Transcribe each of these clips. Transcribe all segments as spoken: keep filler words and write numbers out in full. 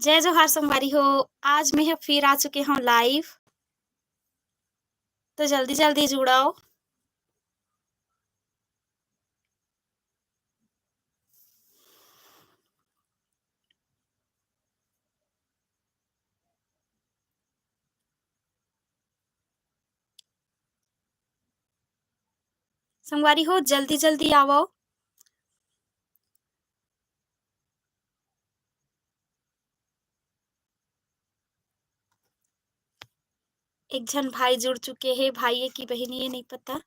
जय जोहार संगवारी हो, आज मैं ह फिर आ चुके हव live, तो जल्दी जल्दी जुड़व। संगवारी हो, जल्दी जल्दी आवव। एक झन भाई जुड़ चुके हे, भाई ये कि बहिनी ये नइ पता।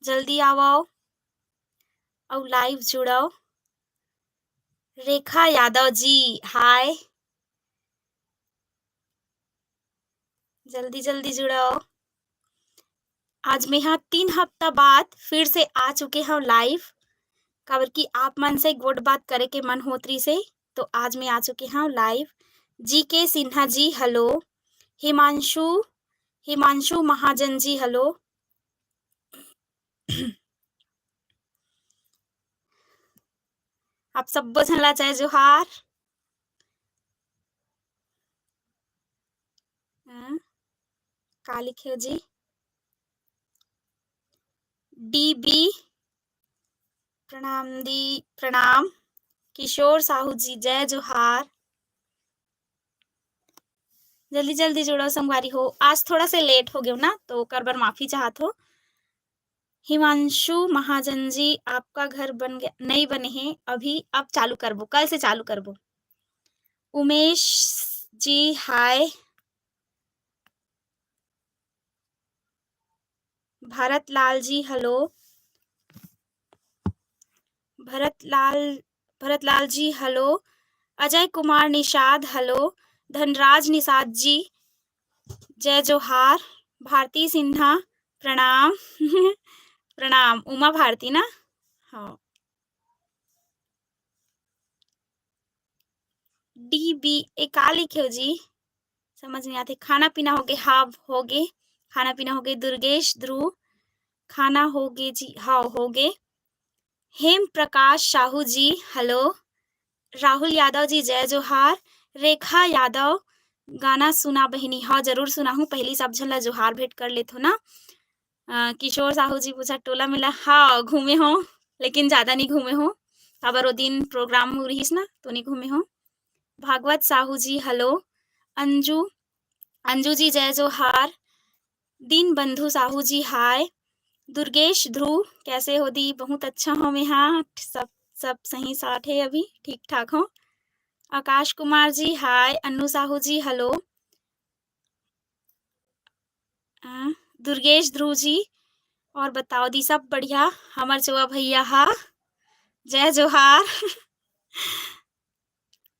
जल्दी आवव अउ live जुड़व। रेखा यादव जी, hi। जल्दी जल्दी जुड़व। आज मैं हा तीन हफ्ता बाद फिर से आ चुके हव live, काबर कि आप मन से गोठ बात करे के मन होत रहिस हे, तो आज मैं आ चुके हव live। जी के सिन्हा जी, hello। हिमांशु, हिमांशु महाजन जी, hello। आप सब्बो झन ला जय जोहार। हाँ, का लिखे हो जी? डी बी, प्रणाम दी, प्रणाम। किशोर साहू जी, जय जोहार। जल्दी जल्दी जुड़व संगवारी हो, आज थोड़ा से late हो गेव ना, तो ओकर बर माफी चाहत हो। हिमांशु महाजन जी, आपका घर बन गया? नइ बने हे अभी, अब चालू करबो, कल से चालू करबो। Umesh ji, hi। Bharat Lal ji, hello। Bharat Lal, Bharat Lal ji, hello। Ajay Kumar Nishad, hello। Dhanraj Nishad ji, जय जोहार। भारती सिन्हा, प्रणाम। प्रणाम। उमा भारती ना? हाँ। डी बी, ए का लिखे हो जी? समझ नइ आत हे। खाना पीना होगे? हाँ, होगे। खाना पीना होगे। दुर्गेश ध्रुव, खाना होगे जी? हाँ, होगे। हेम प्रकाश साहू जी, hello। राहुल यादव जी, जय जोहार। रेखा यादव, गाना सुना बहिनी। हाँ, जरूर सुनाहूँ, पहिली सब झन ला जोहार भेंट कर लेथों ना। अ, किशोर साहू जी पूछा, टोला मेला? हाँ, घूमे हों, लेकिन ज्यादा नइ घूमे हों, काबर ओ दिन program हो रहिस ना, तो नइ घूमे हों। भागवत साहू जी, hello। अंजू, अंजू जी, जय जोहार। दीनबंधु साहू जी, hi। दुर्गेश ध्रुव, कैसे हो दी? बहुत अच्छा हों मैं, हाँ, सब, सब सही साठ हे, अभी ठीक ठाक हों। आकाश कुमार जी, hi। अन्नू साहू जी, hello। अ, दुर्गेश ध्रुव जी, और बताओ दी, सब बढ़िया? हमर चोवा भैया हा, जय जोहार।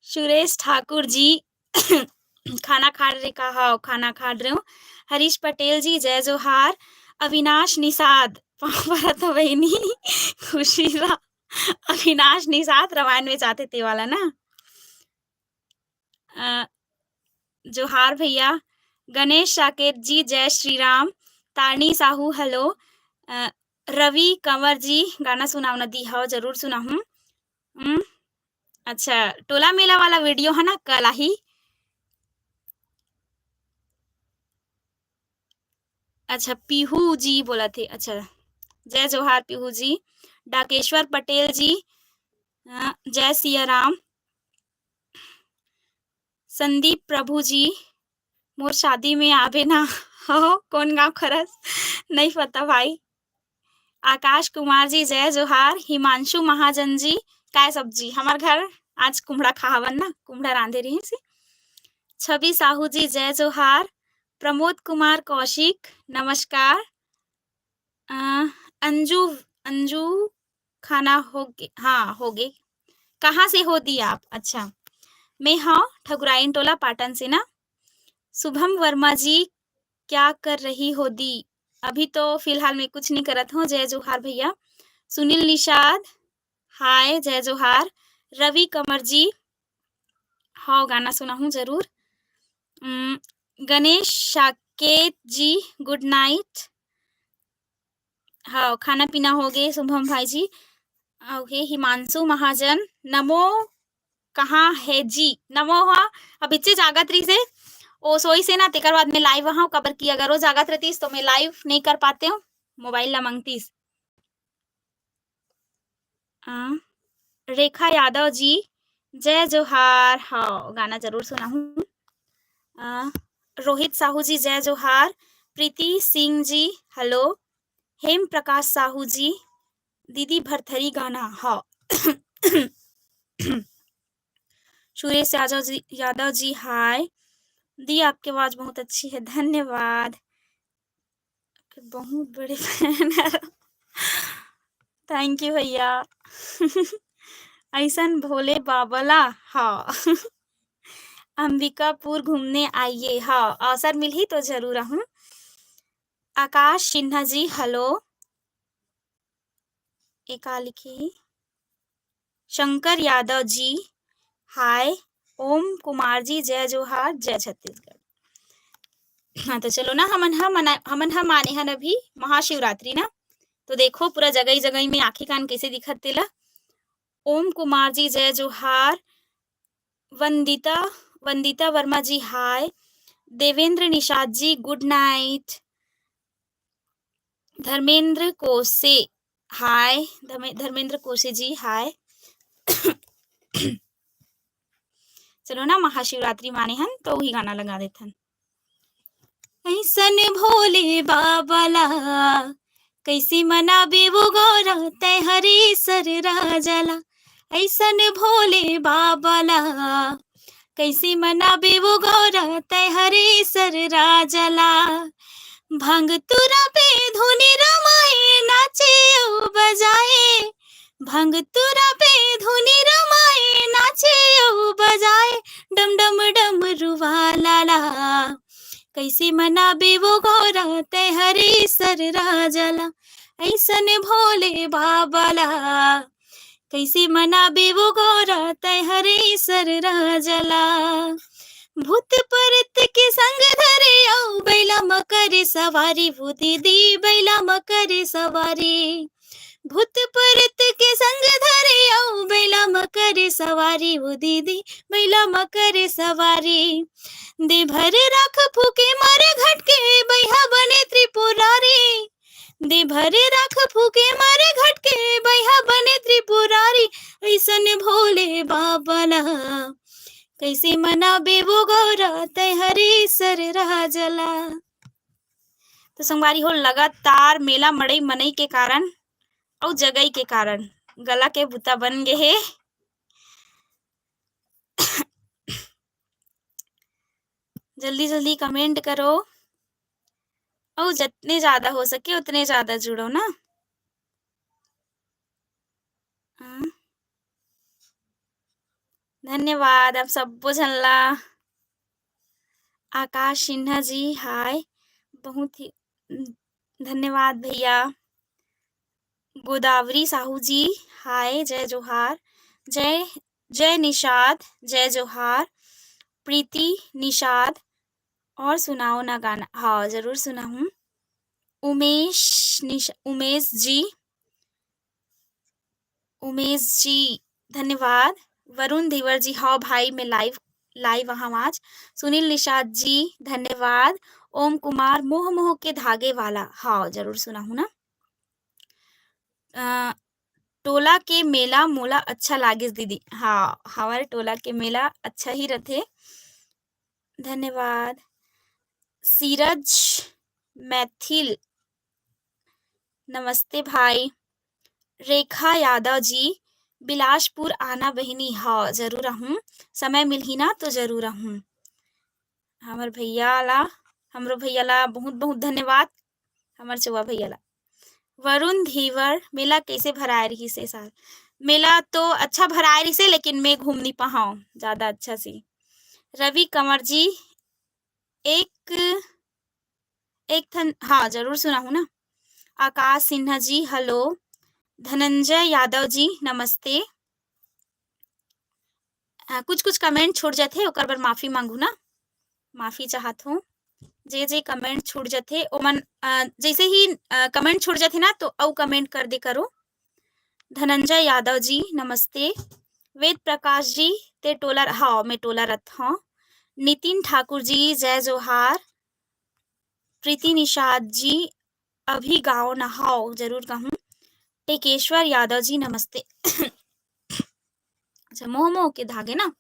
सुरेश ठाकुर जी, खाना खा रहे का? हाँ, खाना खा रहे हो। हरीश पटेल जी, जय जोहार। अविनाश निषाद, पाँव परत हो बहिनी, खुशी रहा। अविनाश निषाद रामायण में जाते ते वाला ना। अ, जोहार भैया। गणेश साकेत जी, जय श्री राम। तारणी साहू, hello। अ, रवि कंवर जी, गाना सुनाओ ना दी। हाँ, जरूर सुनाहूँ। हम्म, अच्छा, टोला मेला वाला video है ना, कल आही। अच्छा, पीहू जी बोलत हे। अच्छा, जय जोहार पीहू जी। डाकेश्वर पटेल जी, अ, जय सिया राम। संदीप प्रभु जी, मोर शादी में आबे ना। हो, कोन गाँव खरस? नइ पता भाई। आकाश कुमार जी, जय जोहार। हिमांशु महाजन जी, काय सब्जी? हमर घर आज कुम्हड़ा खाहवन ना, कुम्हड़ा रांधे रहिस। छवि साहू जी, जय जोहार। प्रमोद कुमार कौशिक, नमस्कार। अ, अंजू, अंजू, खाना होगे? हाँ, होगे। कहाँ से हो दी आप? अच्छा, मैं हाँ ठकुराइन टोला पाटन से ना। शुभम वर्मा जी, क्या कर रही हो दी? अभी तो फिलहाल मैं कुछ नहीं करत हूँ। जय जोहार भैया। सुनील निषाद, hi, जय जोहार। रवि कंवर जी, हाँ, गाना सुनाहूँ जरूर। उम, गणेश साकेत जी, good night। हाँ, खाना पीना होगे शुभम भाई जी। अउ हे हिमांशु महाजन, नमो कहाँ है जी? नमो ह, अभिच्चे जागत रहिस हे, ओ सोइस हे ना, तेकर बाद में live आहूँ, काबर कि अगर ओ जागत रहतिस तो मैं live नहीं कर पातेंव, mobile ला मांगतिस। अ, रेखा यादव जी, जय जोहार। हव, गाना जरूर सुनाहूँ। अ, रोहित साहू जी, जय जोहार। प्रीति सिंह जी, hello। हेम प्रकाश साहू जी, दीदी भरथरी गाना। हव। सुरेश यादव जी, यादव जी, hi। दी, आपकी आवाज बहुत अच्छी है, धन्यवाद। बहुत बड़े fan हरव। Thank you भैया। अइसन भोले बाबा ला, हव। अंबिकापुर घूमने आइए, हव, अवसर मिलही तो जरूर आहूँ। आकाश सिन्हा जी, hello। ए का लिखे हे? शंकर यादव जी, hi। ओम कुमार जी, जय जोहार, जय छत्तीसगढ़। हाँ, तो चलो ना, हमन ह मना-, हमन ह माने हन अभी महाशिवरात्रि ना, तो देखो पूरा जगह जगह में आँखी कान कैसे दिखत तेला। ओम कुमार जी, जय जोहार। वंदिता, वंदिता वर्मा जी, hi। Devendra Nishad ji, good night। Dharmendra कोसे, hi। धर्मे-, धर्मेंद्र कोसे जी, hi। चलो ना, महाशिवरात्रि माने हन, तो वही गाना लगा देथन। अइसन भोले बाबा ला, कैसे मनाबे वो गौरा तै हरे सर राजा ला। अइसन भोले बाबा ला, कैसे मनाबे वो गौरा तै हरे सर राजा ला। भांग तुरा पे धुनी रमाए, नाचे अउ बजाए। भांग तुरा पे धुनी रमाए, नाचे अउ बजाए। डम डम डमरू वाला ला, कैसे मनाबे वो गौरा तै हरे सर राजा ला। अइसन भोले बाबा ला, कैसे मनाबे वो गौरा तै हरे सर राजा ला। भूत प्रेत के संग धरे अउ बैला म करे सवारी, वो दीदी बैला म करे सवारी। भूत प्रेत के संग धरे अउ बैला म करे सवारी, वो दीदी बैला म करे सवारी। दे भर राख फूके मर घटके, बैहा बने त्रिपुरारी। दे भर राख फूके मर घटके, बैहा बने त्रिपुरारी। अइसन भोले बाबा ला, कैसे मनाबे वो गौरा तै हरे सर राजा ला। तो संगवारी हो, लगातार मेला मड़ई मनई के कारण अउ जगई के कारण गला के बुता बन गे हे। जल्दी जल्दी comment करो, अउ जतने ज्यादा हो सके उतने ज्यादा जुड़ो ना। हाँ। धन्यवाद आप सब्बो झन ला। आकाश सिन्हा जी, hi। बहुत ही धन्यवाद भैया। गोदावरी साहू जी, hi, जय जोहार। जय, जय निषाद, जय जोहार। प्रीति निषाद, और सुनाओ ना गाना। हाँ, जरूर सुनाहूँ। उमेश निश-, उमेश जी, उमेश जी, धन्यवाद। वरुण धीवर जी, हाँ भाई, मैं live, live आहूँ आज। सुनील निषाद जी, धन्यवाद। ओम कुमार, मोह मोह के धागे वाला, हाँ, जरूर सुनाहूँ ना। अ, टोला के मेला मोला अच्छा लागिस दीदी। हाँ, हमारे टोला के मेला अच्छा ही रथे। धन्यवाद। सीरज मैथिल, नमस्ते भाई। रेखा यादव जी, बिलासपुर आना बहिनी। हाँ, जरूर आहूँ, समय मिलही ना तो जरूर आहूँ। हमर भैया ला, हमरो भैया ला बहुत बहुत धन्यवाद, हमर चौवा भैया ला। वरुण धीवर, मेला कैसे भराए रहिस ए साल? मेला तो अच्छा भराए रहिस हे, लेकिन मैं घूम नहीं पाहूँ ज्यादा अच्छा से। रवि कंवर जी, एक, एक ठन, हाँ, जरूर सुनाहूँ ना। आकाश सिन्हा जी, hello। धनंजय यादव जी, नमस्ते। अ, कुछ-कुछ comment छूट जाथे, ओकर बर माफी मांगू ना, माफी चाहत हूँ। जे जे comment छूट जाथे, ओमन, अ, जैसे ही, अ, comment छूट जाथे ना, तो अउ comment कर दे करो। धनंजय यादव जी, नमस्ते। वेद प्रकाश जी, ते टोला, हाँ, मैं टोला रथ, हाँ। नितिन ठाकुर जी, जय जोहार। प्रीति निषाद जी, अभी गाँव न हव, जरूर कहूँ। टेकेश्वर यादव जी, नमस्ते। अच्छा, मोह मोह के धागे ना,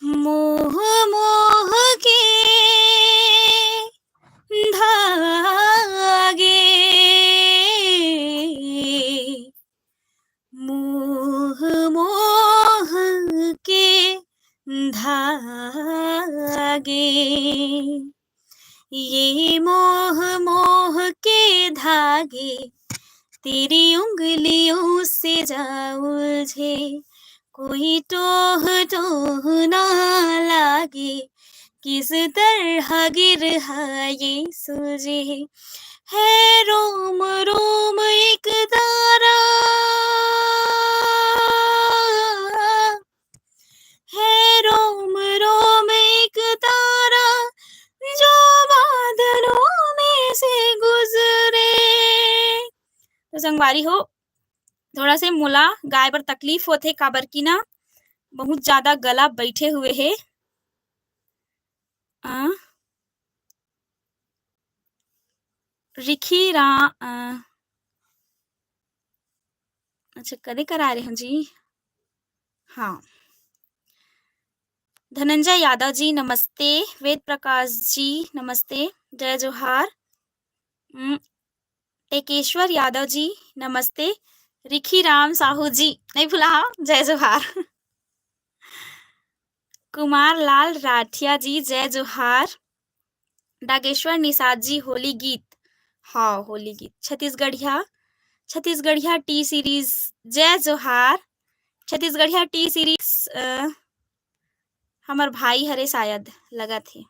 मोह मोह के धागे, मोह मोह के धागे, ये मोह मोह के धागे, तेरी उंगलियों से जा उलझे, कोई टोह टोह ना लागे, किस तरह गिर ये सुलझे, है रोम रोम एक तारा, है रोम रोम एक तारा, जो बादलों में से गुजरे। तो संगवारी हो, थोड़ा से मोला गाय बर तकलीफ होथे, काबर कि ना बहुत ज्यादा गला बैठे हुए हे। आ, रिखी रा-, आ, अच्छा, कदे करा रहे हूँ जी? हाँ। धनंजय यादव जी, नमस्ते। वेद प्रकाश जी, नमस्ते। जय जोहार। उम, टेकेश्वर यादव जी, नमस्ते। रिखी राम साहू जी, नहीं भुला, हाँ, जय जोहार। कुमार लाल राठिया जी, जय जोहार। डागेश्वर निषाद जी, होली गीत, हाँ, होली गीत। छत्तीसगढ़िया, छत्तीसगढ़िया टी सीरीज, जय जोहार। छत्तीसगढ़िया टी सीरीज, अ, हमर भाई हरे शायद, लगत हे।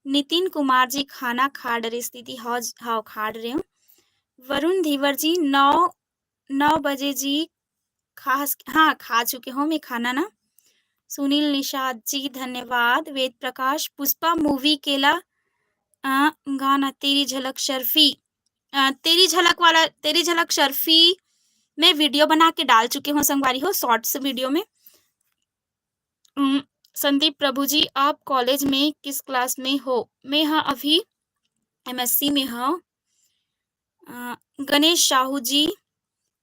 नितिन कुमार जी, खाना खा डरे स्थिति, हव, हव, खा डरे हूँ। वरुण धीवर जी, नौ, नौ बजे जी, खा, हाँ, खा चुके हो मैं खाना ना। सुनील निषाद जी, धन्यवाद। वेद प्रकाश, पुष्पा मूवी के ला, अ, गाना तेरी झलक शर्फी, अ, तेरी झलक वाला, तेरी झलक शर्फी मैं वीडियो बना के डाल चुके हूँ संगवारी हो, शॉर्ट्स वीडियो में। उम, संदीप प्रभु जी, आप कॉलेज में किस क्लास में हो? मैं हाँ अभी एमएससी में हूँ। अ, गणेश साहू जी,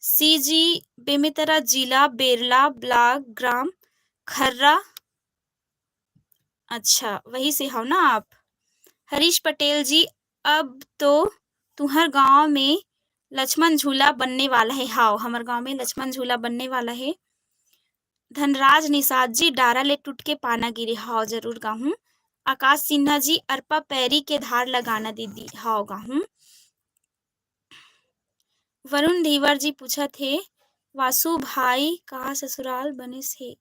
सीजी बेमेतरा, जिला बेरला, ब्लॉक ग्राम खर्रा। अच्छा, वही से हो ना आप। हरीश पटेल जी, अब तो तुहर गांव में लक्ष्मण झूला बनने वाला है। हाव, हमर गांव में लक्ष्मण झूला बनने वाला है। धनराज निषाद जी, डारा ले टूट के पाना गिरे। हाव, जरूर गाहूं। आकाश सिन्हा जी, अरपा पैरी के धार लगाना दीदी। हाव, गाहूं। वरुण धीवर जी पूछत हे, वासु भाई कहाँ ससुराल बने से?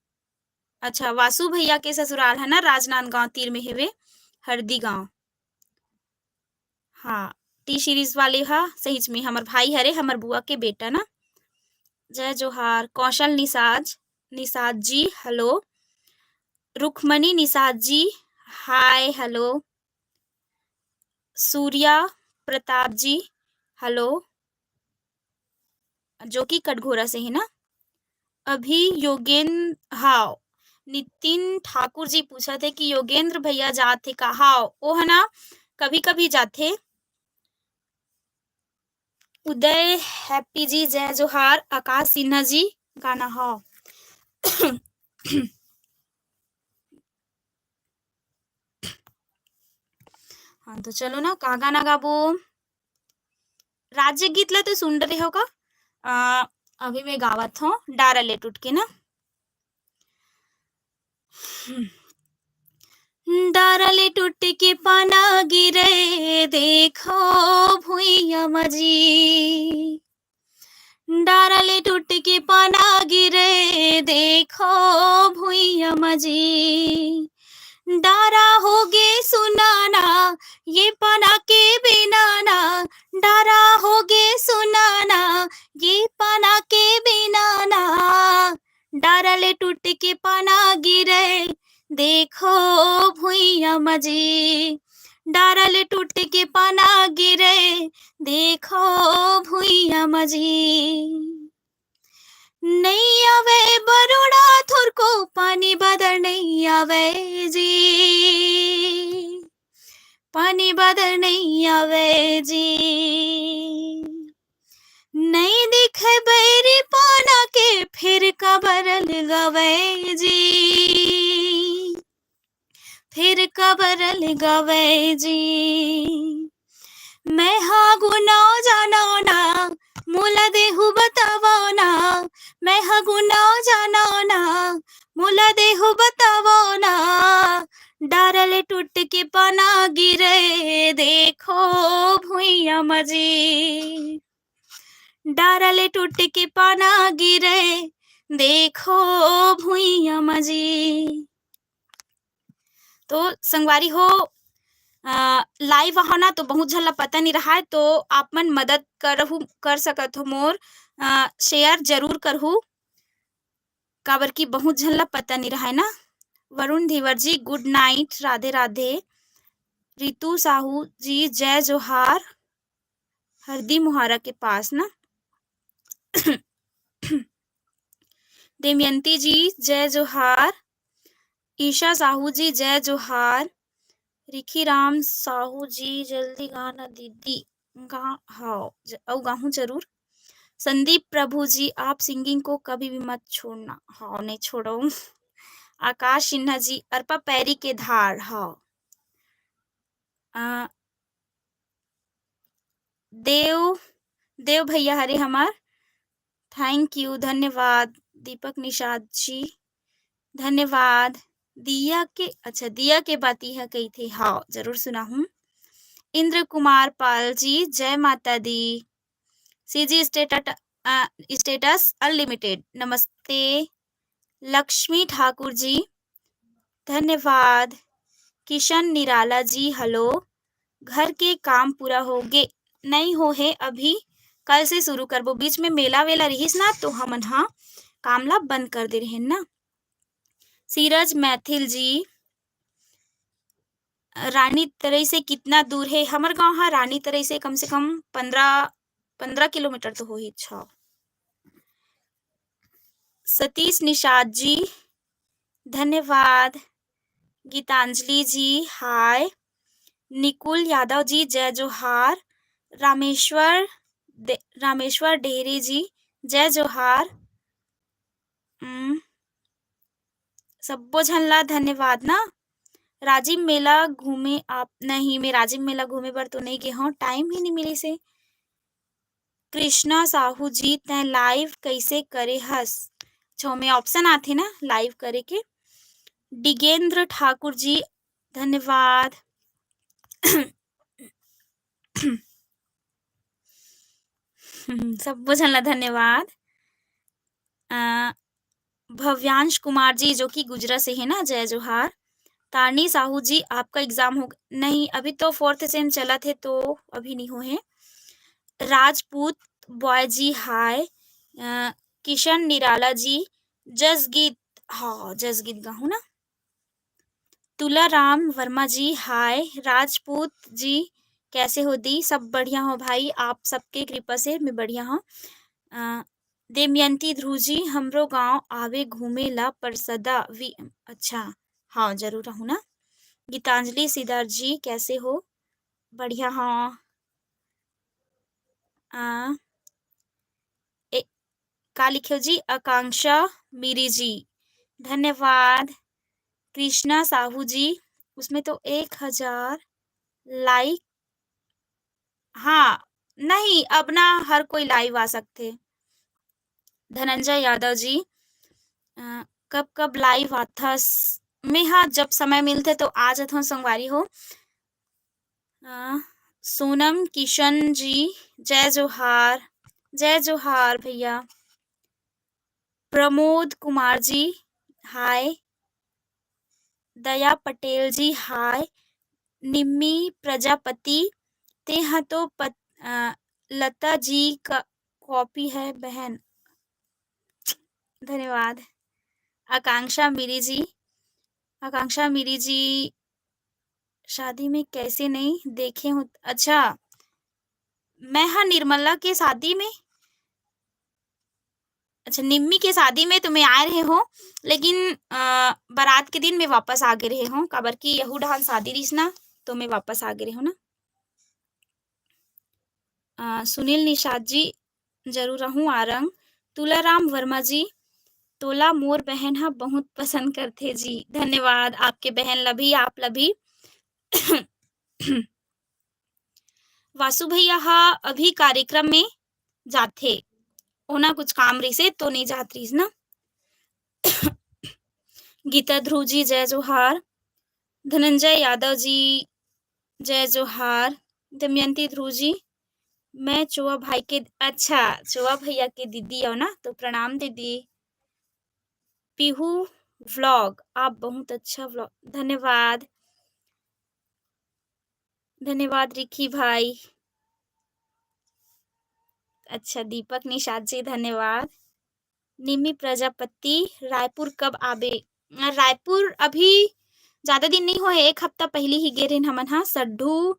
अच्छा, वासु भैया के ससुराल है ना, राजनांदगांव तीर में हेवे, हरदी गांव। हाँ, टी सीरीज वाले हा, सहीच में हमर भाई हरे, हमर बुआ के बेटा ना। जय जोहार। कौशल निषाद, निषाद जी, हेलो। रुक्मणी निषाद जी, हाय, हेलो। सूर्या प्रताप जी, हेलो। जो कि कटघोरा से है ना। अभी योगेंद्र, हाव, नितिन ठाकुर जी पूछत हे कि योगेंद्र भैया जात हे का? हाव, ओ है ना, कभी-कभी जाथे। उदय हैप्पी जी, जय जोहार। आकाश सिन्हा जी, गाना हाव। हाँ, तो चलो ना, का गाना गाबो? राज्य गीत ला तो सुन रहे हो का? अ, अभी मैं गावत हूँ, डारा ले टूट के ना। हम्म। डारा ले टूट के पाना गिरे, देखो भुइया मजी। डारा ले टूट के पाना गिरे, देखो भुइया मजी। डारा हो गे सुनाना, ये पाना के बिनाना। डारा हो गे सुनाना, ये पाना के बिनाना। डारा ले टूट के पाना गिरे, देखो भुइया मजी। डारा ले टूट के पाना गिरे, देखो भुइया मजी। नइ आवय बरोड़ा थोरको, पानी बादर नइ आवय जी, पानी बादर नइ आवय जी। नइ दिखय बैरी पाना के, फेर काबर अलगावय जी, फेर काबर अलगावय जी। मैं हा गुनाव जानव ना, मोला देहू बतावव ना, मैं हा गुनाव जानव ना, मोला देहू बतावव ना। डारा ले टूट के पाना गिरे, देखो भुइयां म जी। डारा ले टूट के पाना गिरे, देखो भुइयां म जी। तो संगवारी हो, अ, live आहो ना, तो बहुत झन ला पता नहीं रहा है, तो आप मन मदद करहू, कर सकत हो मोर, अ, share जरूर करहू, काबर कि बहुत झन ला पता नहीं रहा है ना। वरुण धीवर जी, good night, राधे राधे। रितु साहू जी, जय जोहार। हरदी मुहारा के पास ना। दमयंती जी, जय जोहार। ईशा साहू जी, जय जोहार। रिखी राम साहू जी, जल्दी गाना दीदी। गा-, हाँ, ज-, अउ गाहूँ जरूर। संदीप प्रभु जी, आप singing को कभी भी मत छोड़ना। हाँ, नहीं छोड़ो। आकाश सिन्हा जी, अरपा पैरी के धार। हाँ। अ, देव, देव भैया हरे हमार। Thank you, धन्यवाद। दीपक निषाद जी, धन्यवाद। दिया के, अच्छा, दिया के बाती ह कहिथे। हाँ, जरूर सुनाहूँ। इंद्र कुमार पाल जी, जय माता दी। सीजी स्टेटस, अ, status unlimited, नमस्ते। लक्ष्मी ठाकुर जी, धन्यवाद। किशन निराला जी, hello। घर के काम पूरा हो गे? नहीं हो हे अभी, कल से शुरू करबो। बीच में मेला वेला रिहिस ना, तो हमन हा काम ला बंद कर दे रहेन ना। सीरज मैथिल जी, रानी तरई से कितना दूर है? हमर गांव हा रानी तरई से कम से कम पन्द्रह, पन्द्रह किलोमीटर तो होही। अच्छा, सतीश निषाद जी, धन्यवाद। गीतांजलि जी, हाय। निकुल यादव जी, जय जोहार। रामेश्वर दे-, रामेश्वर डेहरी जी, जय जोहार। उम, सब्बो झन ला धन्यवाद ना। राजिम मेला घूमे आप, नहीं, मैं राजिम मेला घूमे बर तो नहीं गे हौं, time ही नहीं मिलिस हे। कृष्णा साहू जी, तैं live कइसे करे हस? अच्छा, ओमे option आथे ना live करे के। डिगेंद्र ठाकुर जी, धन्यवाद। सब्बो झन ला धन्यवाद। अ, भव्यांश कुमार जी, जो कि गुजरा से है ना, जय जोहार। तारनी साहू जी, आपका exam हो ग-, नहीं, अभी तो fourth sem चलत हे, तो अभी नहीं हो हे। राजपूत बॉय जी, हाय। अ, किशन निराला जी, जसगीत, हाँ, जसगीत गाहूँ ना। तुलाराम वर्मा जी, हाय। राजपूत जी, कैसे हो दी? सब बढ़िया हो भाई, आप सबके कृपा से मैं बढ़िया हूँ। अ, दमयंती ध्रुव जी, हमरो गांव आवे घूमे ला परसदा वि-, अच्छा, हाँ, जरूर आहूँ ना। गीतांजलि सिद्धार्थ जी, कैसे हो? बढ़िया, हाँ। अ, ए, का लिखे हो जी? आकांक्षा मीरी जी, धन्यवाद। कृष्णा साहू जी, उसमें तो एक हजार like, हाँ, नहीं, अब ना हर कोई live आ सकथे। धनंजय यादव जी, अ, कब कब live आथस? मैं हा जब समय मिलथे तो आ जाथव संगवारी हो। अ, सोनम किशन जी, जय जोहार, जय जोहार भैया। प्रमोद कुमार जी, हाय। दया पटेल जी, हाय। निम्मी प्रजापति, तेहा तो पत-, अ, लता जी का copy है बहन। धन्यवाद। आकांक्षा मीरी जी, आकांक्षा मीरी जी, शादी में कैसे नहीं देखे हो? अच्छा, मैं हा निर्मला के शादी में, अच्छा, निम्मी के शादी में तो मैं आए रहे हों, लेकिन, अ, बारात के दिन मैं वापस आ गे रहे हों, काबर कि यहू डहान शादी रहिस ना, तो मैं वापस आ गे रहे हों ना। अ, सुनील निषाद जी, जरूर आहूँ आरंग। तुलाराम वर्मा जी, तोला मोर बहन ह बहुत पसंद करथे जी। धन्यवाद, आपके बहन ला भी, आप ला भी। वासु भैया ह अभी कार्यक्रम में जाथे, ओना कुछ काम रहिसे तो नइ जात रहिस ना। गीता ध्रुव जी, जय जोहार। धनंजय यादव जी, जय जोहार। दमयंती ध्रुव जी, मैं चोआ भाई के, अच्छा, चोआ भैया के दीदी हो ना, तो प्रणाम दीदी। पीहू vlog, आप बहुत अच्छा vlog, धन्यवाद। धन्यवाद रिखी भाई। अच्छा, दीपक निषाद जी, धन्यवाद। निमी प्रजापति, रायपुर कब आबे? अ, रायपुर अभी ज्यादा दिन नइ होए, एक हफ्ता पहिली ही गे रहिन हमन हा। सड्ढू,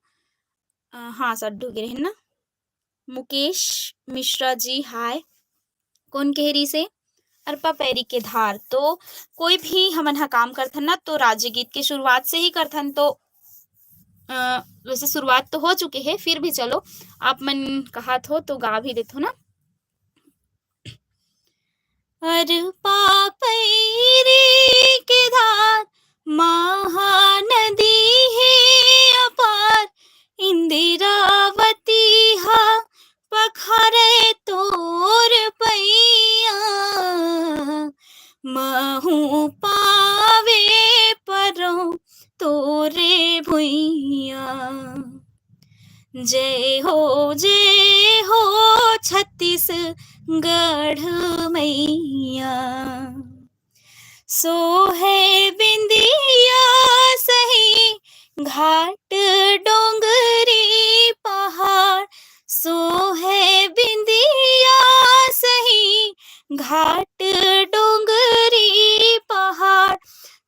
अ, हाँ, सड्ढू गे रहिन ना। मुकेश मिश्रा जी, हाय। कोन कहे रहिसे? अरपा पैरी के धार। तो कोई भी हमन हा काम करथन ना, तो राज्य गीत के शुरुआत से ही करथन। तो, अ, वैसे शुरुआत तो हो चुके हे, फिर भी चलो, आप मन कहत हो तो गा भी देथो ना। अरपा पैरी के धार, महानदी हे अपार, इंदिरावती हा पखारे तोर पैया, महूँ पावे परों तोरे भुइया। जय हो, जय हो छत्तीसगढ़ मैया। सोहे बिंदिया सही घाट डोंगरी पहाड़, सोहे बिंदिया सही घाट डोंगरी पहाड़,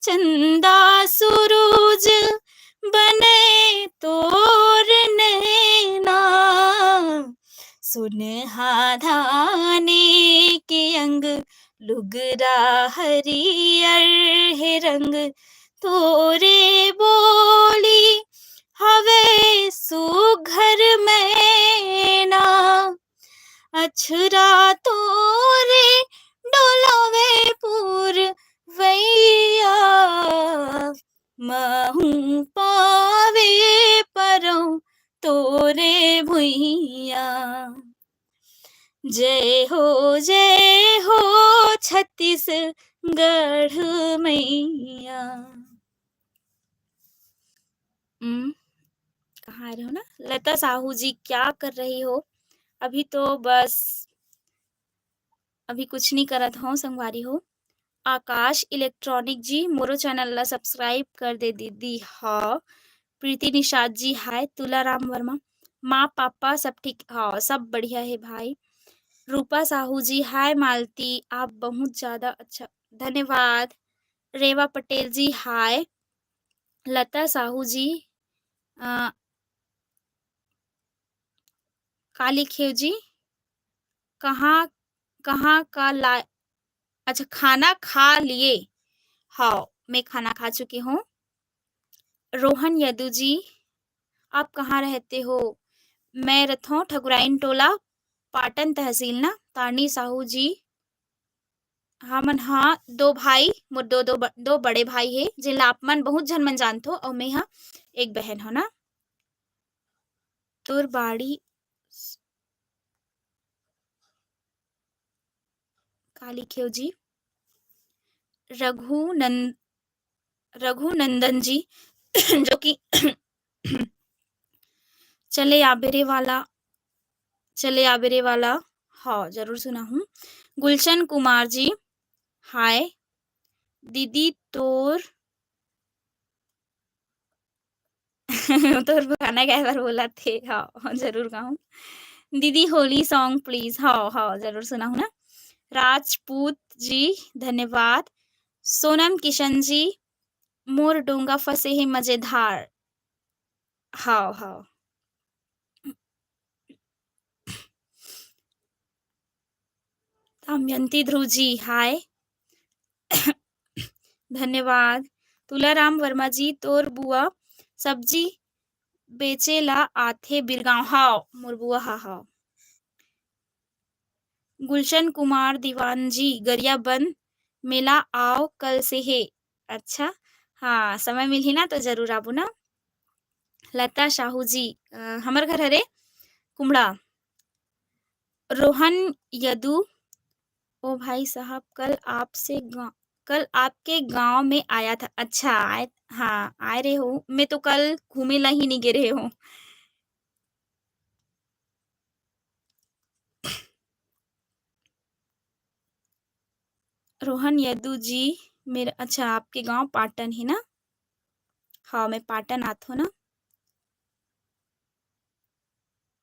चंदा सुरूज बने तोर नैना। सुनहा धाने के अंग, लुगरा हरियर हे रंग, तोरे बोली हवे सुघर मैना। अछरा तोरे डोलावे पुरवैया, महूँ पावे परों तोरे भुइया। जय हो, जय हो छत्तीसगढ़ मैया। हम्म, कहाँ आ रहे हो ना? लता साहू जी, क्या कर रही हो? अभी तो बस, अभी कुछ नहीं करत हो संगवारी हो। आकाश इलेक्ट्रॉनिक जी, मोरो चैनल ला सब्सक्राइब कर दे दीदी। हाँ, प्रीति निषाद जी, हाय। तुलाराम वर्मा, माँ पापा सब ठीक? हाँ, सब बढ़िया है भाई। रूपा साहू जी, हाय मालती, आप बहुत ज्यादा अच्छा, धन्यवाद। रेवा पटेल जी, हाय। लता साहू जी, अ, काली खेव जी, कहाँ, कहाँ का ला-, अच्छा, खाना खा लिए? हाँ, मैं खाना खा चुकी हूँ। रोहन यदु जी, आप कहाँ रहते हो? मैं रथों ठकुराइन टोला, पाटन तहसील ना। तारनी साहू जी, हमन हा दो भाई, मोर दो, दो ब-, दो बड़े भाई हे, जेन ला आप मन बहुत झन मन जानथो, अउ मैं हा एक बहन हो ना। तोर बाड़ी काली खेव जी, रघुनंद-, रघुनंदन जी, जो कि चले आबे रे वाला, चले आबे रे वाला, हाँ, जरूर सुना हूँ। गुलशन कुमार जी, हाय। दीदी तोर तोर गाना गाए बर बोलत हे। हाँ, जरूर गाऊँ। दीदी, होली song please। हाँ, हाँ, जरूर सुनाहूँ ना। राजपूत जी, धन्यवाद। सोनम किशन जी, मोर डोंगा फंसे हे मजेदार। हाँ, हाँ। दमयंती ध्रुव जी, हाय। धन्यवाद। तुलाराम वर्मा जी, तोर बुआ सब्जी बेचे ला आथे बिरगांव। हाव, मोर बुआ हा, हाव। गुलशन कुमार दीवान जी, गरियाबंद मेला आव कल से हे। अच्छा, हाँ, समय मिलही ना तो जरूर आबो ना। लता साहू जी, अ, हमर घर हरे कुमड़ा। रोहन यदु, ओ भाई साहब, कल आपसे गा-, कल आपके गांव में आया था। अच्छा, आए, हाँ, आए रहे हो। मैं तो कल घूमे ला ही नहीं गे रहे हो। रोहन यदु जी, मेरा, अच्छा, आपके गांव पाटन है ना? हाँ, मैं पाटन आथो ना।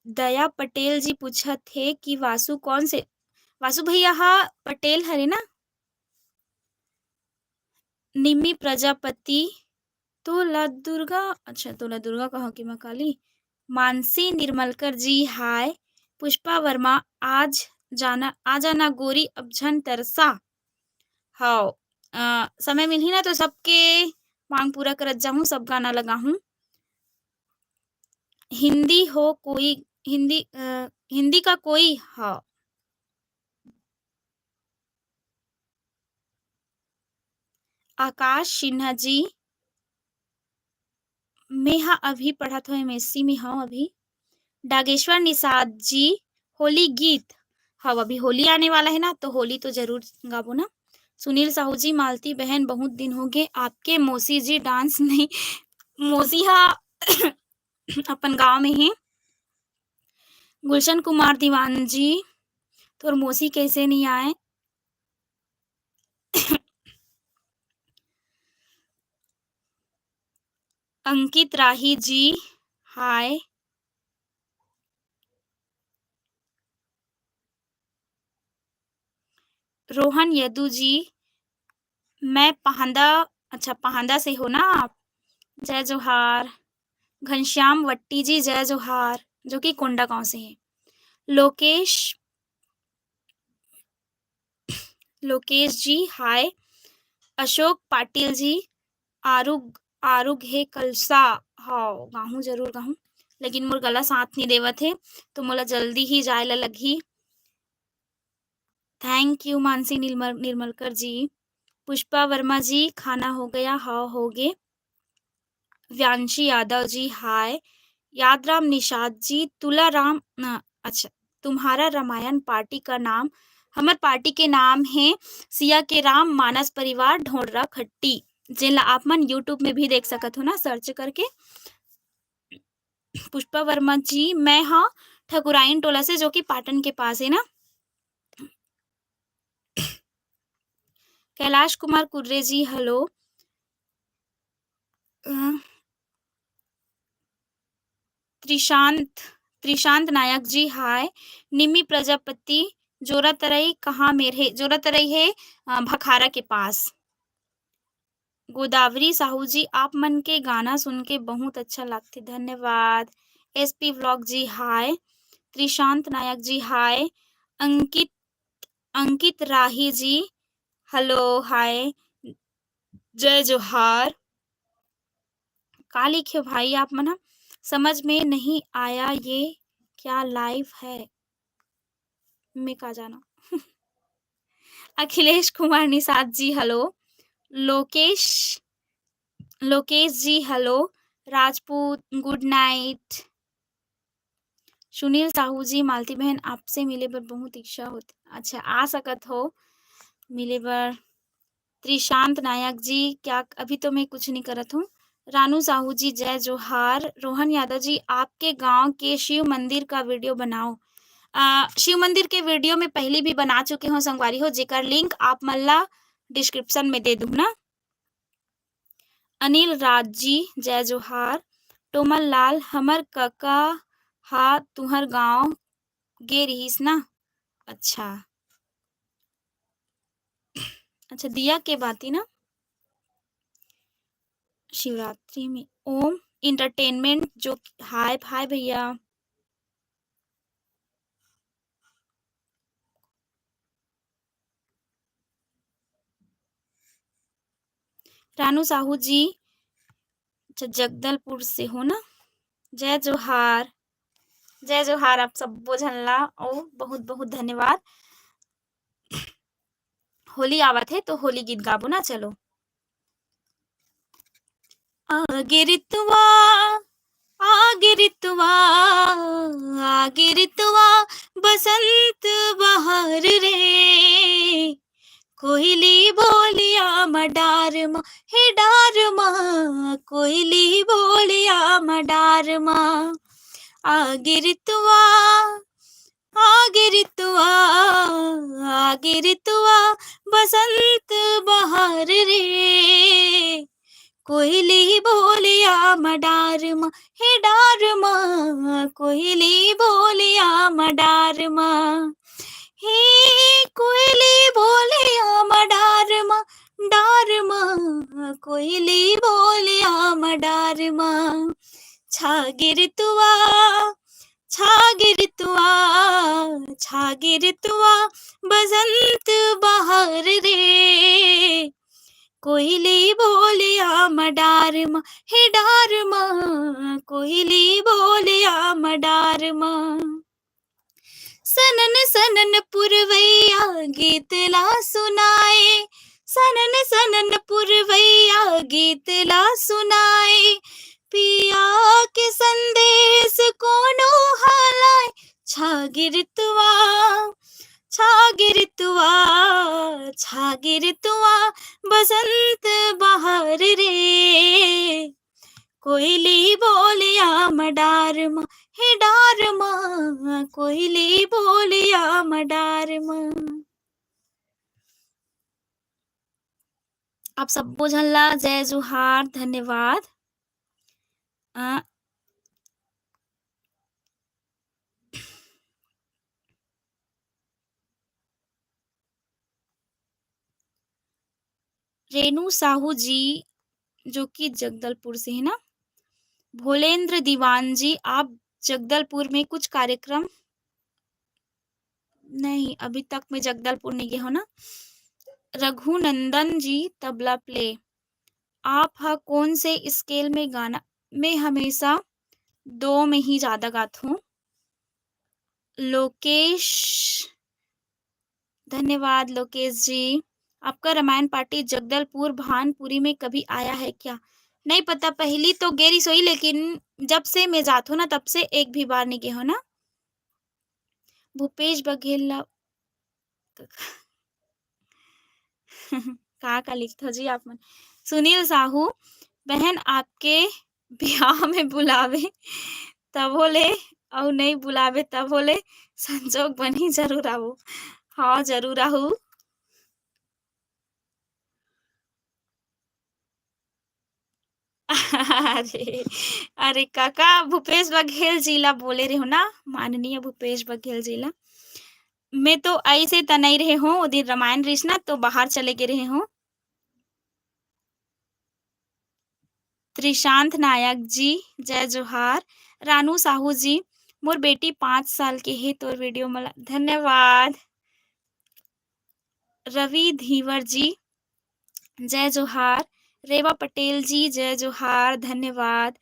दया पटेल जी पूछत हे कि वासु कौन से, वासु भैया हा पटेल हरे ना? निम्मी प्रजापति, तोला दुर्गा, अच्छा, तोला दुर्गा कहो कि माँ काली। मानसी निर्मलकर जी, हाय। पुष्पा वर्मा, आज जाना, आ जाना गोरी, अब झन तरसा। हाव, अ, समय मिलही ना तो सबके मांग पूरा करत जाहूँ, सब गाना लगाहूँ। हिंदी हो कोई, हिंदी, अ, हिंदी का कोई, हाँ। आकाश सिन्हा जी, मैं हा अभी पढ़त हों, एमएससी में हूँ अभी। डागेश्वर निषाद जी, होली गीत। हाँ, अभी होली आने वाला है ना, तो होली तो जरूर गाबो ना। सुनील साहू जी, मालती बहन, बहुत दिन हो गए आपके मौसी जी डांस नहीं, मौसी हा अपन गांव में ही। गुलशन कुमार दीवान जी, तोर मौसी कैसे नहीं आए? अंकित राही जी, हाय। रोहन यदु जी, मैं पहांदा, अच्छा, पहांदा से हो ना आप? जय जोहार। घनश्याम वट्टी जी, जय जोहार, जो कि कोंडागांव से हैं। लोकेश, लोकेश जी, हाय। अशोक पाटिल जी, आरुग, आरुग हे कलसा। हाँ, गाहूँ, जरूर गाहूँ, लेकिन मोर गला साथ नहीं देवत हे, तो मोला जल्दी ही जाए ला लगही। Thank you मानसी निर्मल-, निर्मलकर जी। पुष्पा वर्मा जी, खाना हो गया? हाँ, हो गे। व्यांशी यादव जी, हाय। यादराम निषाद जी, तुलाराम, न, अच्छा, तुम्हारा रामायण पार्टी का नाम, हमर पार्टी के नाम है सिया के राम मानस परिवार ढोंडरा खट्टी, जेन ला आप मन YouTube में भी देख सकत हो ना, search करके। पुष्पा वर्मा जी, मैं हा ठकुराइन टोला से, जो कि पाटन के पास है ना। कैलाश कुमार कुर्रे जी, hello। अ, त्रिशांत, त्रिशांत नायक जी, हाय। निम्मी प्रजापति, जोरा तरई कहाँ मेर हे? जोरा तरई हे, अ, भखारा के पास। गोदावरी साहू जी, आप मन के गाना सुन के बहुत अच्छा लगथे, धन्यवाद। एसपी व्लॉग जी, हाय। त्रिशांत नायक जी, हाय। अंकित, अंकित राही जी, hello, हाय। जय जोहार। का लिखे भाई आप मन ह? समझ में नहीं आया, ये क्या live है? मैं का जाना। अखिलेश कुमार निषाद जी, hello। लोकेश, लोकेश जी, hello। Rajput, good night। Sunil Sahu जी, मालती बहन, आपसे मिले बर बहुत इच्छा होथे। अच्छा, आ सकत हो मिले बर। त्रिशांत नायक जी, क्या अभी तो मैं कुछ नहीं करत हूँ। रानू साहू जी, जय जोहार। रोहन यादव जी, आपके गांव के शिव मंदिर का video बनाओ। अ, शिव मंदिर के video मैं पहले भी बना चुके हूँ संगवारी हो, जेकर link आप मन ला description में दे दूँ ना। अनिल राज जी, जय जोहार। टोमन लाल, हमर कका हा तुहर गांव गे रिहिस ना? अच्छा, अच्छा, दिया के बाती ना, शिवरात्रि में। ओम entertainment जो, हाय, हाय भैया। रानू साहू जी, अच्छा, जगदलपुर से हो ना? जय जोहार, जय जोहार आप सब्बो झन ला, अउ बहुत बहुत धन्यवाद। होली आवत हे तो होली गीत गाबो ना, चलो। आगे रितुआ, आगे रितुआ, आगे रितुआ, बसंत बहार रे। कोइली बोले आमा डार मा, हे डार मा, कोइली बोले आमा डार मा। आगे रितुआ, आगे रितुआ, आगे रितुआ, बसंत बहार रे। कोइली बोले आमा डार मा, हे डार मा, कोइली बोले आमा डार मा। हे कोइली बोले आमा डार मा, डार मा, कोइली बोले आमा डार मा। छागे रितुआ, छागे रितुआ, छागे रितुआ, बसंत बहार रे। कोइली बोले आमा डार मा, हे डार मा, कोइली बोले आमा डार मा। सनन सनन पुरवैया गीत ला सुनाए, सनन सनन पुरवैया गीत ला सुनाए, पिया के संदेश कोनो ह लाए। छागे रितुआ, छागे रितुआ, छागे रितुआ, बसंत बहार रे। कोइली बोले आमा डार मा, हे डार मा, कोइली बोले आमा डार मा। आप सब्बो झन ला जय जोहार, धन्यवाद। अ, रेनू साहू जी, जो कि जगदलपुर से है ना। भोलेंद्र दीवान जी, आप जगदलपुर में कुछ कार्यक्रम, नहीं, अभी तक मैं जगदलपुर नहीं गए हो ना। रघुनंदन जी, तबला play, आप हा कौन से scale में गाना? मैं हमेशा दो में ही ज़्यादा गात हूँ। लोकेश, धन्यवाद लोकेश जी। आपका रामायण पार्टी जगदलपुर भानपुरी में कभी आया है क्या? नहीं पता, पहली तो गे रिहिस होही, लेकिन जब से मैं जात हूँ ना, तब से एक भी बार नहीं गए हो ना। भूपेश बघेल ला का, का लिखत हो जी आप मन? सुनील साहू, बहन आपके बिहाव में बुलावे तभो ले, अउ नइ बुलावे तभो ले, संजोग बनही जरूर आबो। हाँ, जरूर आहू। अरे, अरे काका, भूपेश बघेल जी ला बोले रहे हो ना, माननीय भूपेश बघेल जी ला। मैं तो ऐसे त नहीं रहे हो, वो दिन रामायण रिहिस ना, तो बाहर चले गए रहे हो। त्रिशांत नायक जी, जय जोहार। रानू साहू जी, मोर बेटी पाँच साल के हे, तोर video मला, धन्यवाद। रवि धीवर जी, जय जोहार। रेवा पटेल जी, जय जोहार, धन्यवाद।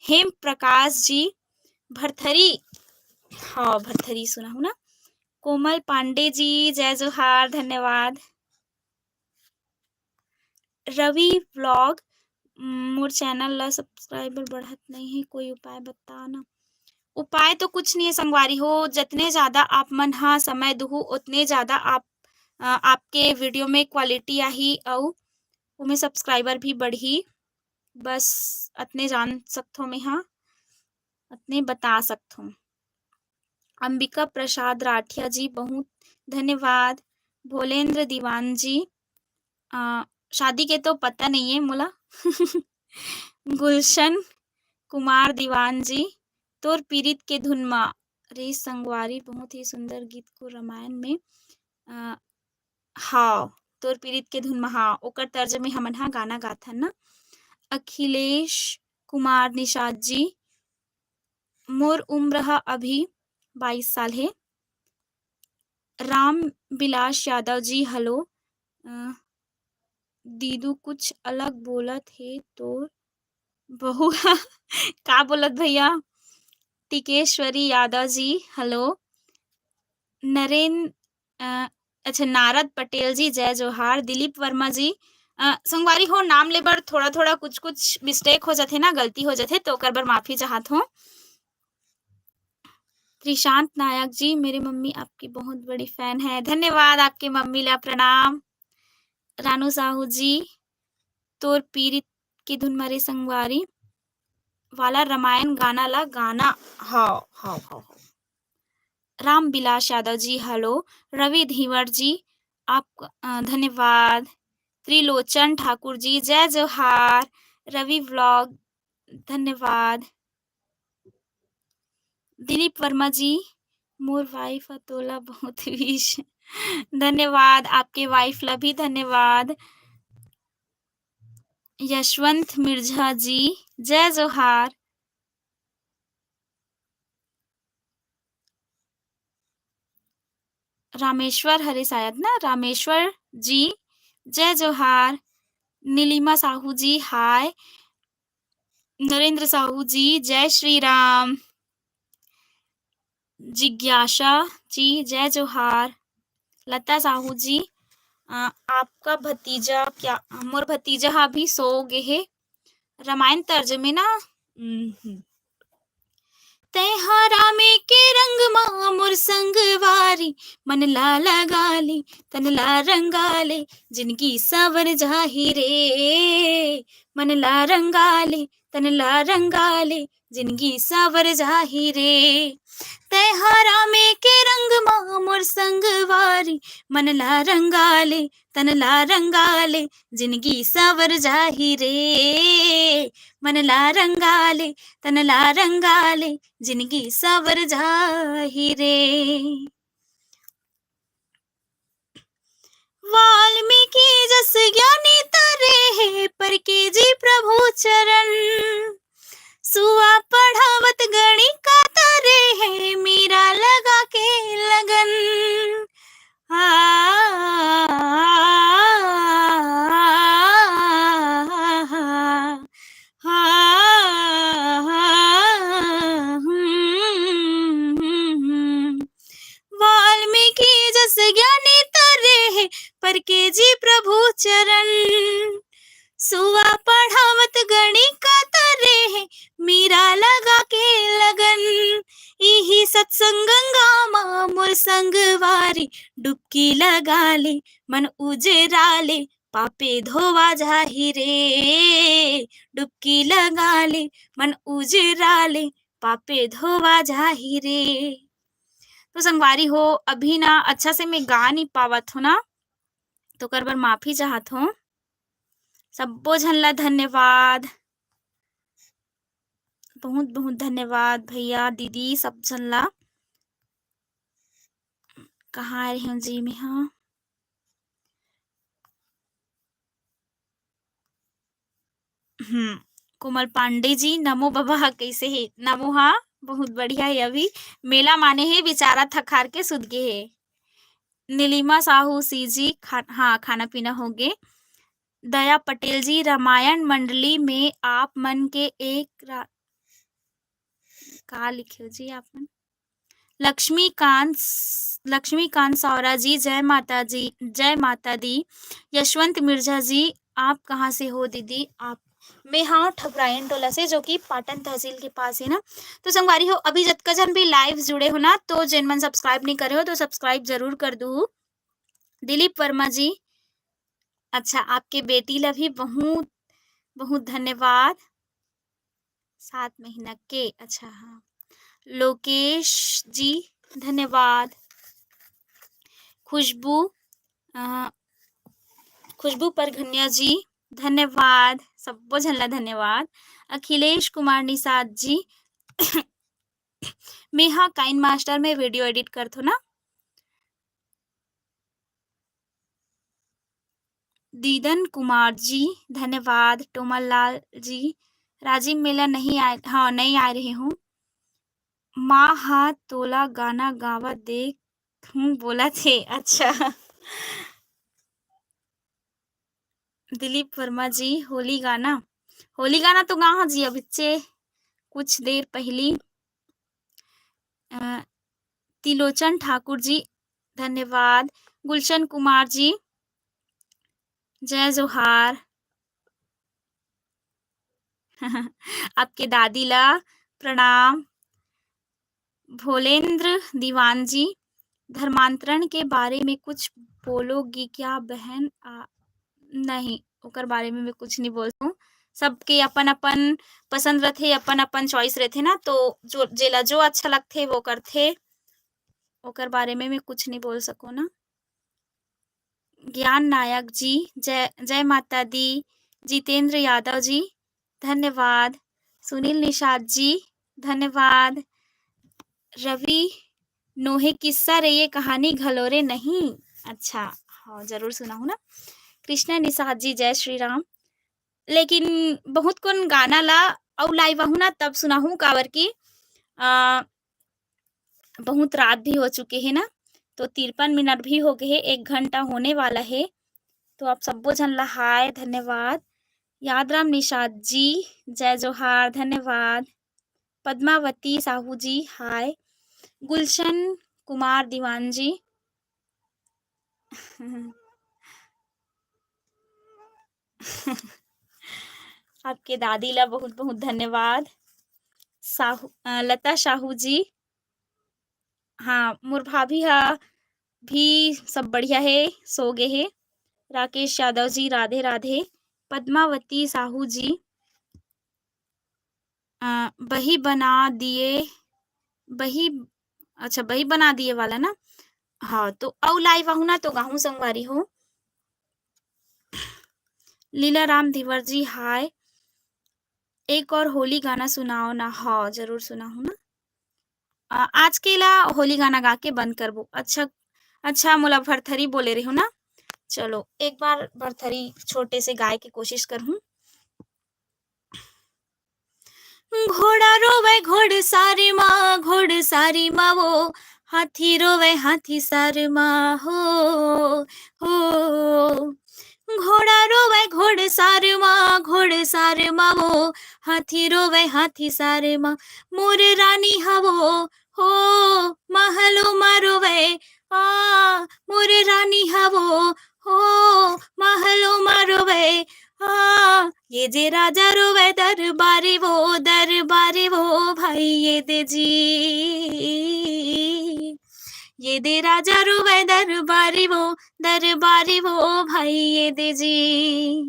हेम प्रकाश जी, भरथरी, हाँ, भरथरी सुना हूँ ना। कोमल पांडे जी, जय जोहार, धन्यवाद। रवि vlog, मोर channel ला subscriber बढ़त नहीं है, कोई उपाय बता ना। उपाय तो कुछ नहीं है संगवारी हो, जतने ज़्यादा आप मन हा समय दुहू, उतने ज़्यादा आप, अ, आपके video में quality आही अउ ओमे subscriber भी बढ़ही। बस अतने जान सकथो मैं हा, अतने बता सकथो। अंबिका प्रसाद राठिया जी, बहुत धन्यवाद। भोलेंद्र दीवान जी, अ, शादी के तो पता नहीं है मोला। गुलशन कुमार दीवान जी, तोर पीरित के धुन मा। रे संगवारी, बहुत ही सुंदर गीत को रामायण में, अ, हाँ, तोर पीरित के धुन मा, हाँ, ओकर तर्ज में हमन हा गाना गाथन ना। अखिलेश कुमार निषाद जी, मोर उम्र हा अभी बाईस साल हे। राम बिलास यादव जी, hello। अ, दीदू कुछ अलग बोलत हे तोर बहू ह। का बोलत भैया? टिकेश्वरी यादव जी, hello। नरेन-, अ, अच्छा, नारद पटेल जी, जय जोहार। दिलीप वर्मा जी, अ, संगवारी हो, नाम ले बर थोड़ा-थोड़ा कुछ-कुछ mistake हो जाथे ना, गलती हो जाथे, तो ओकर बर माफी चाहत हों। त्रिशांत नायक जी, मेरी मम्मी आपकी बहुत बड़ी fan है। धन्यवाद, आपके मम्मी ला प्रणाम। रानू साहू जी, तोर पीरित के धुन मरे संगवारी वाला रामायण गाना ला गाना। हव, हव, हव, हव। राम बिलास यादव जी, hello। रवि धीवर जी, आप, अ, धन्यवाद। त्रिलोचन ठाकुर जी, जय जोहार। रवि vlog, धन्यवाद। दिलीप वर्मा जी, मोर wife ह तोला बहुत wish। धन्यवाद, आपके wife ला भी धन्यवाद। यशवंत मिर्झा जी, जय जोहार। रामेश्वर हरे शायद ना, रामेश्वर जी, जय जोहार। नीलिमा साहू जी, hi। नरेंद्र साहू जी, जय श्री राम। जिज्ञासा जी, जय जोहार। लता साहू जी, अ, आपका भतीजा क्या, मोर भतीजा ह अभी सो गे हे। रामायण तर्ज में ना, हम्म, हम्म। तैं हा रामे के रंग मा मोर संगवारी, मन ला लगा ले, तन ला रंगा ले, जिनगी सावर जाही रे। मन ला रंगा ले, तन ला रंगा ले, जिनगी सावर जाही रे। तैं हा रामे के रंग मा मोर संगवारी, मन ला रंगा ले, तन ला रंगा ले, जिनगी सावर जाही रे। मन ला रंगा ले, तन ला रंगा ले, जिनगी सावर जाही रे। वाल्मीकि जस ज्ञानी तरे हे, परके जी प्रभु चरण। सुआ पढ़ावत गणिका तरे हे, मीरा लगा के लगन। आ, वाल्मीकि जस ज्ञानी तरे हे, परके जी प्रभु चरण। सुआ पढ़ावत गणिका तरे हे, मीरा लगा के लगन। इही सत्संग गंगा मा मोर संगवारी, डुबकी लगा ले, मन उजरा ले, पापे धोवा जाही रे। डुबकी लगा ले, मन उजरा ले, पापे धोवा जाही रे। तो संगवारी हो, अभी ना अच्छा से मैं गा नहीं पावत हो ना, तो ओकर बर माफी चाहत हो। सब्बो झन ला धन्यवाद, बहुत बहुत धन्यवाद भैया, दीदी, सब झन ला। कहाँ रहे हूँ जी मैं, हाँ। हम्म, कोमल पांडे जी, नमो बबा हा कइसे हे? नमो हा बहुत बढ़िया हे, अभी मेला माने हे, बिचारा थकार के सुत गे हे। नीलिमा साहू सी जी, खा-, हाँ, खाना पीना हो गे। दया पटेल जी, रामायण मंडली में आप मन के एक रा-, का लिखे हो जी आप मन? लक्ष्मीकांत, लक्ष्मीकांत सौरा जी, जय माता जी, जय माता दी। यशवंत मिर्जा जी, आप कहाँ से हो दीदी? आप, मैं हाँ ठकुराइन टोला से, जो कि पाटन तहसील के पास है ना। तो संगवारी हो, अभी जतका जन भी live जुड़े हो ना, तो जेन मन subscribe नहीं करे हो तो subscribe जरूर कर दू। दिलीप वर्मा जी, अच्छा, आपके बेटी ला भी बहुत बहुत धन्यवाद। सात महीना के, अच्छा, हाँ। लोकेश जी, धन्यवाद। खुशबू, अ, खुशबू परघनिया जी, धन्यवाद। सब्बो झन ला धन्यवाद। अखिलेश कुमार निषाद जी, मैं हा KineMaster में video edit करथो ना। दीदन कुमार जी, धन्यवाद। टोमल लाल जी, राजिम मेला नहीं आए, हाँ, नहीं आए रहे हूँ। माँ हा तोला गाना गावा देख हूँ बोलत हे, अच्छा। दिलीप वर्मा जी, होली गाना, होली गाना तो गा हँव जी अभिच्चे कुछ देर पहिली। अ, तिलोचन ठाकुर जी, धन्यवाद। गुलशन कुमार जी, जय जोहार। आपके दादी ला प्रणाम। भोलेंद्र दीवान जी, धर्मांतरण के बारे में कुछ बोलोगी क्या बहन? आ, नहीं, ओकर बारे में मैं कुछ नहीं बोल सकूँ। सबके अपन-अपन पसंद रथे, अपन-अपन choice रथे ना, तो जो, जेला जो अच्छा लगथे, वो करथे। ओकर बारे में मैं कुछ नहीं बोल सकूँ ना। ज्ञान नायक जी, जय, जय माता दी। जितेंद्र यादव जी, धन्यवाद। सुनील निषाद जी, धन्यवाद। रवि नोहे, किस्सा रे ये कहानी घलो रे नहीं। अच्छा, हाँ, जरूर सुनाहूँ ना। कृष्णा निषाद जी, जय श्री राम। लेकिन बहुत कोन गाना ला अउ live आहूँ ना, तब सुनाहूँ, काबर कि, अ, बहुत रात भी हो चुके हे ना, तो तिरपन मिनट भी हो गए हे, एक घंटा होने वाला हे। तो आप सब्बो झन ला हाय, धन्यवाद। यादराम निषाद जी, जय जोहार, धन्यवाद। पद्मावती साहू जी, हाय। गुलशन कुमार दीवान जी। आपके दादी ला बहुत-बहुत धन्यवाद। साहू, अ, लता साहू जी, हाँ, मोर भाभी हा भी सब बढ़िया हे, सो गे हे। राकेश यादव जी, राधे राधे। पद्मावती साहू जी, अ, बही बना दिए, बही, अच्छा, बही बना दिए वाला ना। हाँ, तो अउ live आहूँ ना, तो गाहूँ संगवारी हो। लीला राम धीवर जी, हाय। एक और होली गाना सुनाओ ना। हाँ, जरूर सुनाहूँ ना। अ, आज के ला होली गाना गा के बंद करबो। अच्छा, अच्छा, मोला भरथरी बोले रहो ना। चलो, एक बार भरथरी छोटे से गाय के कोशिश करहूँ। घोड़ा रोवे घोड़सारी मा, घोड़सारी मा वो, हाथी रोवे हाथी सार मा हो, हो। घोड़ा रोवे घोड़सार मा, घोड़सार मा वो, हाथी रोवे हाथी सार मा। मोर रानी हवो हो, महलो मा रोवे, आ, मोर रानी हवो हो, महलो मा रोवे, आ, ये दे राजा रोवे दरबारी वो, दरबारी वो भाई ये दे जी। ये दे राजा रोवे दरबारी वो, दरबारी वो भाई ये दे जी।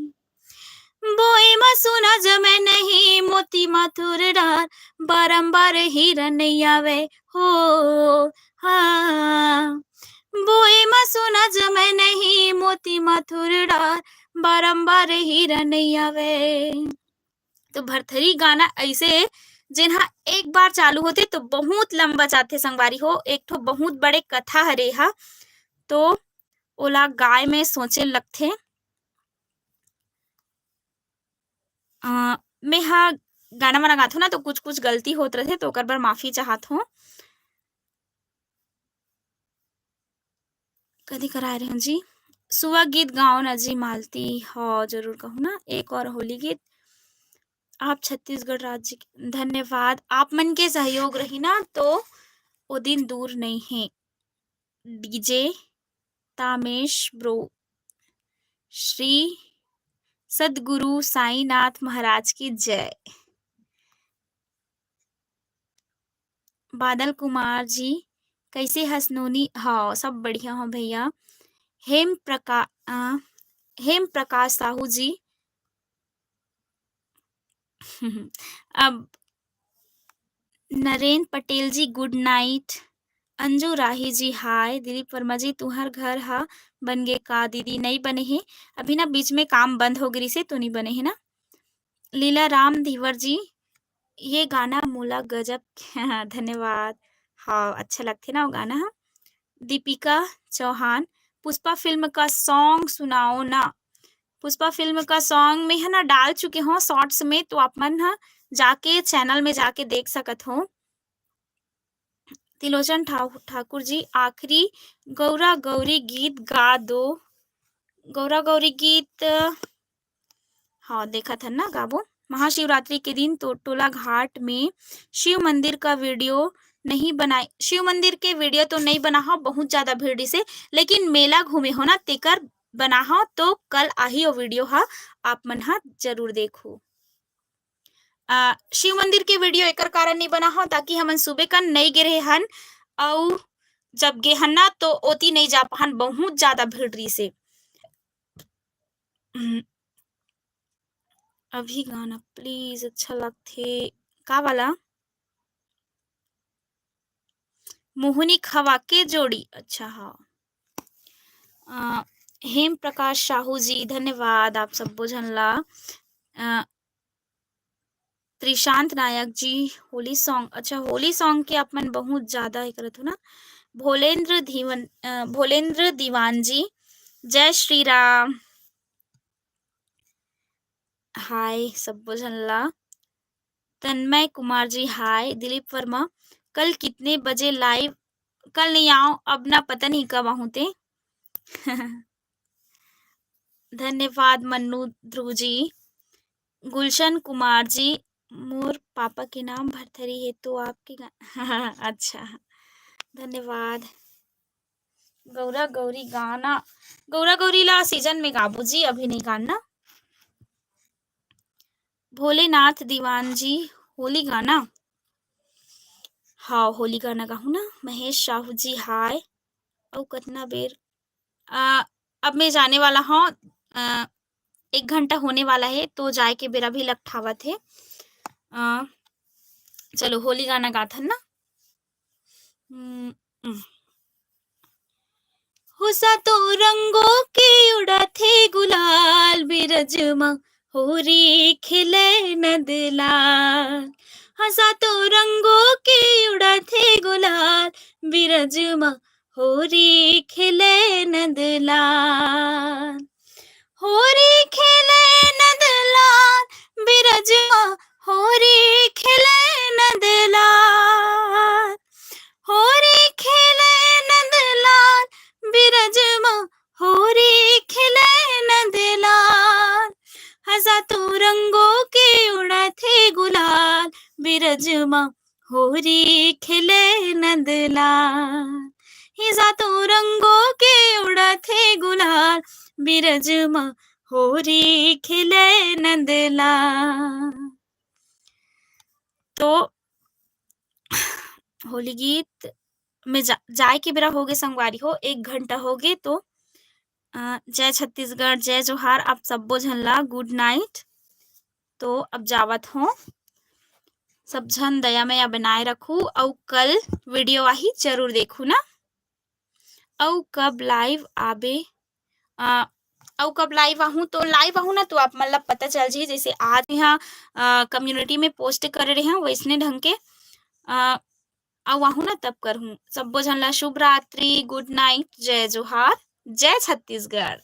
बोए मा सोना जमे नहीं, मोती मा थुर डार, बारंबार हीरा नहीं आवे हो, हाँ। बोए मा सोना जमे नहीं, मोती मा थुर डार, बारंबार हीरा नहीं आवे। तो भरथरी गाना ऐसे, जेन हा एक बार चालू होथे तो बहुत लंबा जाथे संगवारी हो, एक ठो बहुत बड़े कथा हरे हा, तो ओला गाय में सोचे लगथे। अ, मैं हा गाना वाना गाथों ना, तो कुछ-कुछ गलती होत रथे, तो ओकर बर माफी चाहत हों। कदी कराए रहे जी, सुवा गीत गाओ ना जी मालती। हाँ, जरूर कहूँ ना, एक और होली गीत। आप छत्तीसगढ़ राज्य के, धन्यवाद। आप मन के सहयोग रही ना, तो वो दिन दूर नहीं है। डीजे तामेश ब्रो, श्री सद्गुरु साईनाथ महाराज की जय। बादल कुमार जी, कैसे हस नोनी? हाँ, सब बढ़िया हो भैया। हेम प्रका-, अ, हेम प्रकाश साहू जी, अब नरेन पटेल जी, good night। अंजू राही जी, हाय। दिलीप वर्मा जी, तुहर घर हा बन गे का दीदी? नई बने हे, अभी ना बीच में काम बंद हो गिरिस हे, तो नई बने हे ना। लीला राम धीवर जी, ये गाना मोला गजब धन्यवाद। हाँ, अच्छा लगथे ना वो गाना हा। दीपिका चौहान, पुष्पा फिल्म का song सुनाओ ना। पुष्पा फिल्म का song मैं हा ना डाल चुके हों shorts में, तो आप मन हा जाके channel में जाके देख सकत हो। तिलोचन ठा-, ठाकुर जी, आखिरी गौरा गौरी गीत गा दो। गौरा गौरी गीत, हाँ, देखत हन ना गाबो। महाशिवरात्रि के दिन तो टोला घाट में शिव मंदिर का video नहीं बनाए, शिव मंदिर के video तो नहीं बना हो, बहुत ज्यादा भीड़ से, लेकिन मेला घूमे हो ना, तेकर बना हो, तो कल आही वो video हा, आप मन हा जरूर देखू। आ, शिव मंदिर के video एकर कारण नहीं बना हो, ताकि हमन सुबह कन नहीं गे रहे हन, अउ जब गे हन ना, तो ओती नहीं जा पाहन, बहुत ज्यादा भीड़ रही से। हम्म, अभी गाना please अच्छा लगथे। का वाला? मोहनी खवा के जोड़ी। अच्छा, हाँ। अ, हेम प्रकाश साहू जी, धन्यवाद आप सब्बो झन ला। अ, त्रिशांत नायक जी, होली song, अच्छा, होली song के आप मन बहुत ज्यादा ही करत हो ना। भोलेंद्र धीवन, अ, भोलेंद्र दीवान जी, जय श्री राम। हाय सब्बो झन ला। तन्मय कुमार जी, हाय। दिलीप वर्मा, कल कितने बजे live? कल नहीं आओ, अब ना पता नहीं कब आहूँ ते। धन्यवाद मन्नू ध्रुव जी। गुलशन कुमार जी, मोर पापा के नाम भरथरी हे, तो आपके गा-, अच्छा, धन्यवाद। गौरा गौरी गाना, गौरा गौरी ला season में गाबो जी, अभी नहीं गाना। भोलेनाथ दीवान जी, होली गाना। हाँ, होली गाना गाहूँ ना। महेश साहू जी, हाय। अउ कतना बेर, अ, अब मैं जाने वाला हूँ, अ, एक घंटा होने वाला है, तो जाए के बेरा भी लकठावत है। अ, चलो, होली गाना गाथन ना। हम्म, हम्म। हो सातो रंगों के उड़ाथे गुलाल, बिरज मा होरी खेले नंदलाल। हाँ, सातो रंगों के उड़ाथे गुलाल, बिरज मा होरी खेले नंदलाल। होरी खेले नंदलाल, बिरज मा होरी खेले नंदलाल। होरी खेले नंदलाल, बिरज मा होरी खेले नंदलाल। हाँ, सातो रंगों के उड़ाथे गुलाल, बिरज मा होरी खेले नंदलाल। हे सातो रंगों के उड़ाथे गुलाल, बिरज मा होरी खेले नंदलाल। तो होली गीत में जा-, जाए के बेरा होगे संगवारी हो, एक घंटा होगे। तो, अ, जय छत्तीसगढ़, जय जोहार आप सब्बो झन ला, good night। तो अब जावत हो, सब झन दया मया बनाए रखू, अउ कल video आही, जरूर देखू ना। अउ कब live आबे, अ, अउ कब live आहूँ, तो live आहूँ ना, तो आप मन ला पता चल जाही। जैसे आज यहाँ, अ, community में post करे रहे हैं, वैसने ढंग के, अ, अउ आहूँ ना, तब करहूँ। सब्बो झन ला शुभ रात्रि, good night, जय जोहार, जय छत्तीसगढ़।